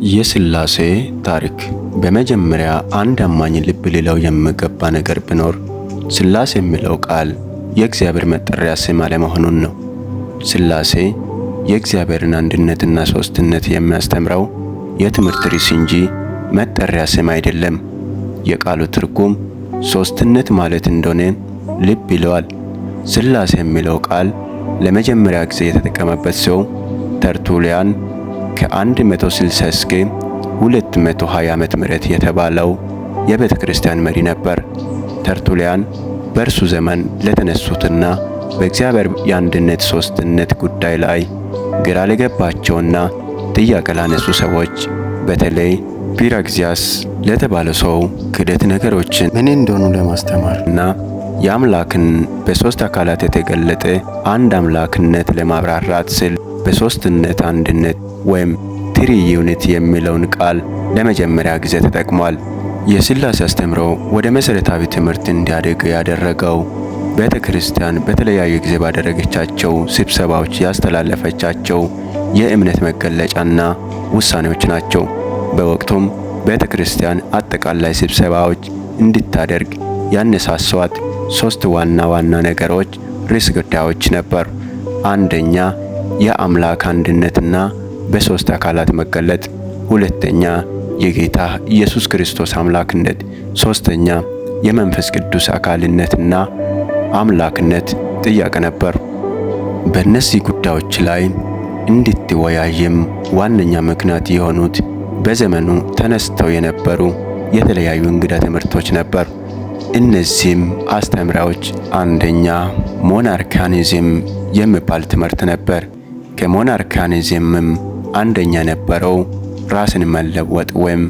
የሥላሴ ታሪክ። በመጀመሪያ አንድ አማኝ ልብ ሊለው የሚገባ ነገር ቢኖር ሥላሴ የሚለው ቃል የእግዚአብሔር መጠሪያ ስም አለመሆኑን ነው። ሥላሴ የእግዚአብሔርን አንድነትና ሦስትነት የሚያስተምረው የትምህርት ርዕስ እንጂ መጠሪያ ስም አይደለም። የቃሉ ትርጉም ሦስትነት ማለት እንደሆነ ልብ ይለዋል። ሥላሴ የሚለው ቃል ለመጀመሪያ ጊዜ የተጠቀመበት ሰው ተርቱሊያን ከ160 እስከ 220 ዓመተ ምህረት የተባለው የቤተ ክርስቲያን መሪ ነበር። ተርቱሊያን በእርሱ ዘመን ለተነሱትና በእግዚአብሔር የአንድነት ሦስትነት ጉዳይ ላይ ግራ ለገባቸውና ጥያቄ ላነሱ ሰዎች፣ በተለይ ፒራግዚያስ ለተባለ ሰው፣ ክደት ነገሮችን ምን እንደሆኑ ለማስተማር እና የአምላክን በሦስት አካላት የተገለጠ አንድ አምላክነት ለማብራራት ሲል በሦስትነት አንድነት ወይም triunity የሚለውን ቃል ለመጀመሪያ ጊዜ ተጠቅሟል። የሥላሴ አስተምህሮ ወደ መሠረታዊ ትምህርት እንዲያድግ ያደረገው ቤተ ክርስቲያን በተለያየ ጊዜ ባደረገቻቸው ስብሰባዎች ያስተላለፈቻቸው የእምነት መገለጫና ውሳኔዎች ናቸው። በወቅቱም ቤተ ክርስቲያን አጠቃላይ ስብሰባዎች እንድታደርግ ያነሳሷት ሦስት ዋና ዋና ነገሮች ርዕሰ ጉዳዮች ነበሩ። አንደኛ፣ የአምላክ አንድነትና በሦስት አካላት መገለጥ፣ ሁለተኛ፣ የጌታ ኢየሱስ ክርስቶስ አምላክነት፣ ሦስተኛ፣ የመንፈስ ቅዱስ አካልነትና አምላክነት ጥያቄ ነበር። በእነዚህ ጉዳዮች ላይ እንድትወያይም ዋነኛ ምክንያት የሆኑት በዘመኑ ተነስተው የነበሩ የተለያዩ እንግዳ ትምህርቶች ነበሩ። እነዚህም አስተምህሮዎች አንደኛ፣ monarchianism የሚባል ትምህርት ነበር። ከ monarchianism ም አንደኛ የነበረው ራስን መለወጥ ወይም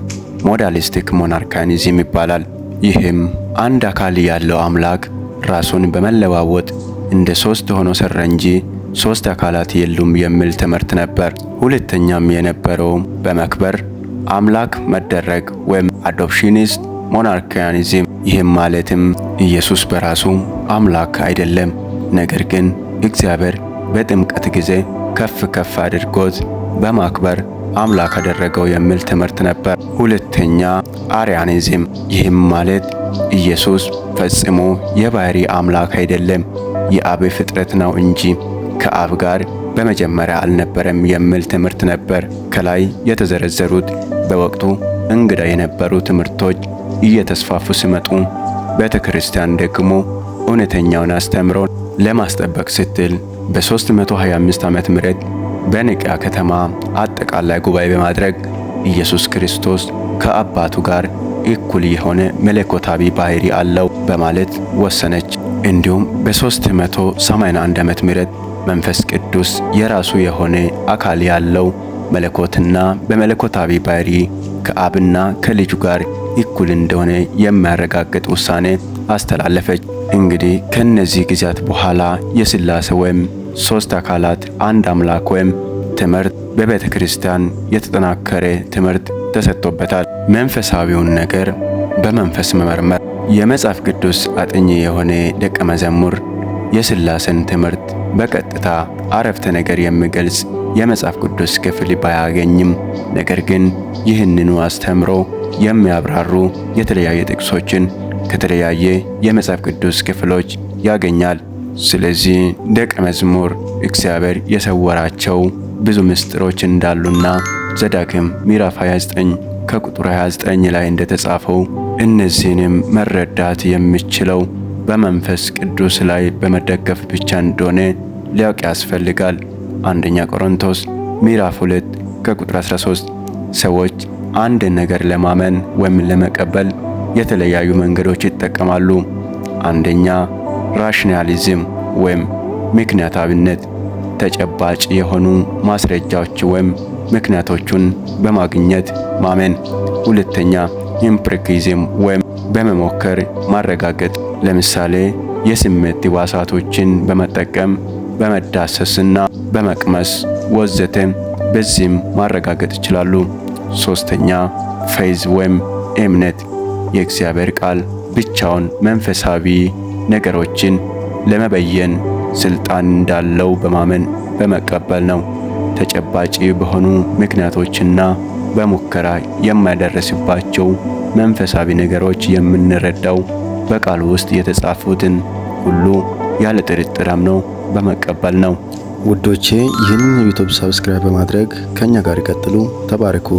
modalistic monarchianism ይባላል። ይህም አንድ አካል ያለው አምላክ ራሱን በመለዋወጥ እንደ ሶስት ሆኖ ሰራ እንጂ ሶስት አካላት የሉም የሚል ትምህርት ነበር። ሁለተኛም የነበረው በመክበር አምላክ መደረግ ወይም adoptionist monarchianism። ይህም ማለትም ኢየሱስ በራሱ አምላክ አይደለም፣ ነገር ግን እግዚአብሔር በጥምቀት ጊዜ ከፍ ከፍ አድርጎት በማክበር አምላክ አደረገው የሚል ትምህርት ነበር። ሁለተኛ፣ Arianism። ይህም ማለት ኢየሱስ ፈጽሞ የባህሪ አምላክ አይደለም፣ የአብ ፍጥረት ነው እንጂ ከአብ ጋር በመጀመሪያ አልነበረም የሚል ትምህርት ነበር። ከላይ የተዘረዘሩት በወቅቱ እንግዳ የነበሩ ትምህርቶች እየተስፋፉ ሲመጡ ቤተ ክርስቲያን ደግሞ እውነተኛውን አስተምህሮ ለማስጠበቅ ስትል በ325 ዓመተ ምህረት በኒቅያ ከተማ አጠቃላይ ጉባኤ በማድረግ ኢየሱስ ክርስቶስ ከአባቱ ጋር እኩል የሆነ መለኮታዊ ባህሪ አለው በማለት ወሰነች። እንዲሁም በ381 ዓመተ ምህረት መንፈስ ቅዱስ የራሱ የሆነ አካል ያለው መለኮትና በመለኮታዊ ባህሪ ከአብና ከልጁ ጋር እኩል እንደሆነ የሚያረጋግጥ ውሳኔ አስተላለፈች። እንግዲህ ከነዚህ ጊዜያት በኋላ የሥላሴ ወይም ሦስት አካላት አንድ አምላክ ወይም ትምህርት በቤተ ክርስቲያን የተጠናከረ ትምህርት ተሰጥቶበታል። መንፈሳዊውን ነገር በመንፈስ መመርመር። የመጽሐፍ ቅዱስ አጥኚ የሆነ ደቀ መዘሙር የሥላሴን ትምህርት በቀጥታ አረፍተ ነገር የሚገልጽ የመጽሐፍ ቅዱስ ክፍል ባያገኝም፣ ነገር ግን ይህንኑ አስተምሮ የሚያብራሩ የተለያየ ጥቅሶችን ከተለያየ የመጽሐፍ ቅዱስ ክፍሎች ያገኛል። ስለዚህ ደቀ መዝሙር እግዚአብሔር የሰወራቸው ብዙ ምስጢሮች እንዳሉና ዘዳግም ምዕራፍ 29 ከቁጥር 29 ላይ እንደተጻፈው እነዚህንም መረዳት የሚችለው በመንፈስ ቅዱስ ላይ በመደገፍ ብቻ እንደሆነ ሊያውቅ ያስፈልጋል። አንደኛ ቆሮንቶስ ምዕራፍ 2 ከቁጥር 13። ሰዎች አንድ ነገር ለማመን ወይም ለመቀበል የተለያዩ መንገዶች ይጠቀማሉ። አንደኛ፣ rationalism ወይም ምክንያታዊነት፣ ተጨባጭ የሆኑ ማስረጃዎች ወይም ምክንያቶቹን በማግኘት ማመን። ሁለተኛ፣ empiricism ወይም በመሞከር ማረጋገጥ፣ ለምሳሌ የስሜት ሕዋሳቶችን በመጠቀም፣ በመዳሰስና በመቅመስ ወዘተ፣ በዚህም ማረጋገጥ ይችላሉ። ሶስተኛ፣ faith ወይም እምነት፣ የእግዚአብሔር ቃል ብቻውን መንፈሳዊ ነገሮችን ለመበየን ስልጣን እንዳለው በማመን በመቀበል ነው። ተጨባጭ በሆኑ ምክንያቶችና በሙከራ የማይደረስባቸው መንፈሳዊ ነገሮች የምንረዳው በቃሉ ውስጥ የተጻፉትን ሁሉ ያለ ጥርጥር አምኖ በመቀበል ነው። ውዶቼ፣ ይህንን YouTube subscribe በማድረግ ከኛ ጋር ይቀጥሉ። ተባረኩ።